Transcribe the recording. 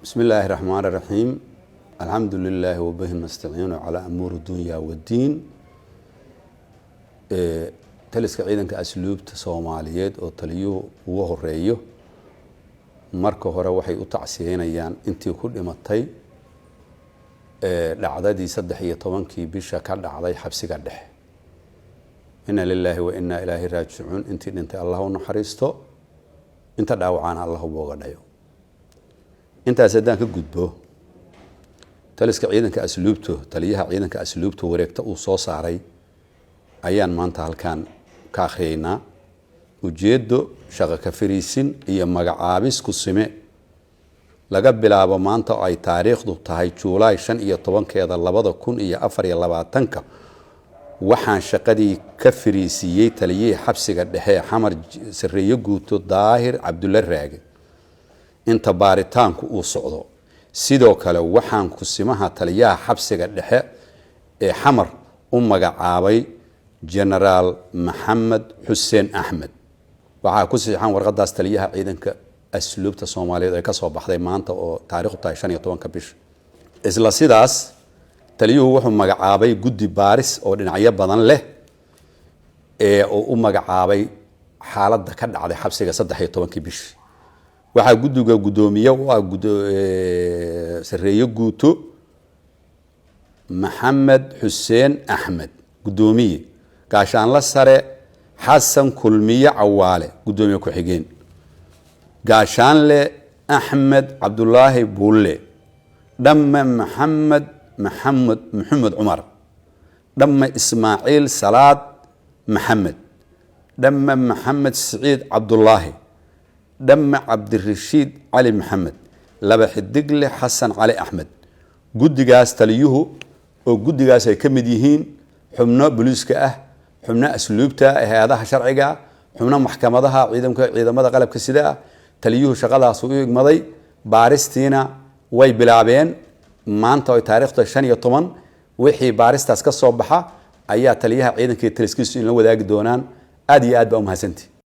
Bismi illaahi raxmaan raxiim. Alxamdu lilaahi wabihi nastaciinu calaa amuuri dunya waddiin. Taliska ciidanka asluubta Soomaaliyeed oo taliyuhu ugu horeeyo, marka hore waxay u tacsiyeynayaan intii ku dhimatay dhacdadii 13-kii bisha ka dhacday xabsiga dhexe. Inna lilaahi wa innaa ilaahi raajicuun. Intii dhintay Allah u naxariisto, inta dhaawacaana Allah u booga dhayo. Intaas haddaan ka gudbo, taliska ciidanka asluubto, taliyaha ciidanka asluubta wareegta uu soo saaray ayaan maanta halkan ka akhriyeynaa. Ujeeddo: shaqo ka fariisin iyo magacaabis ku sime. Laga bilaabo maanta oo ay taariikhdu tahay Juulaay 15-keeda 2024-ka, waxaan shaqadii ka fariisiiyey taliyihii xabsiga dhexe Xamar, sareeyo guuto Daahir Cabdulle Raage, inta baaritaanku uu socdo. Sidoo kale waxaan kusimaha taliyaha xabsiga dhexe ee Xamar u magacaabay Genaraal Maxamed Xuseen Axmed. Waxaa ku saxiixan warqadaas taliyaha ciidanka asluubta Soomaaliyeed ee kasoo baxday maanta oo taarikhdu tahay 15-ka bisha. Isla sidaas taliyuhu wuxuu magacaabay guddi baaris oo dhinacyo badan leh ee uu u magacaabay xaaladda ka dhacday xabsiga 13-kii bishii. Waxaa guddiga guddoomiye u ah sareeyo guuto Maxamed Xuseen Axmed guddoomiye, gaashaanla sare Xasan Kulmiye Cawaale guddoomiye ku-xigeen, gaashaanle Axmed Cabdulaahi Buulle, dhamme Maxamed Maxamed Maxamed Cumar, dhamme Ismaaciil Salaad Maxamed, dhamme Maxamed Siciid Cabdulaahi, dhamme Cabdirashiid Cali Maxamed, laba xidigle Xasan Cali Axmed. Guddigaas taliyuhu oo guddigaas ay ka mid yihiin xubno booliiska ah, xubno asluubta hay-adaha sharciga, xubno maxkamadaha ciidanka, ciidamada qalabka sida ah, taliyuhu shaqadaas u igmaday. Baaristiina way bilaabeen maanta oo taariikhda 15. Wixii baaristaas ka soo baxa ayaa taliyaha ciidanka iyo taliskiisu in la wadaagi doonaan. Aad iyo aad baa umahadsanti.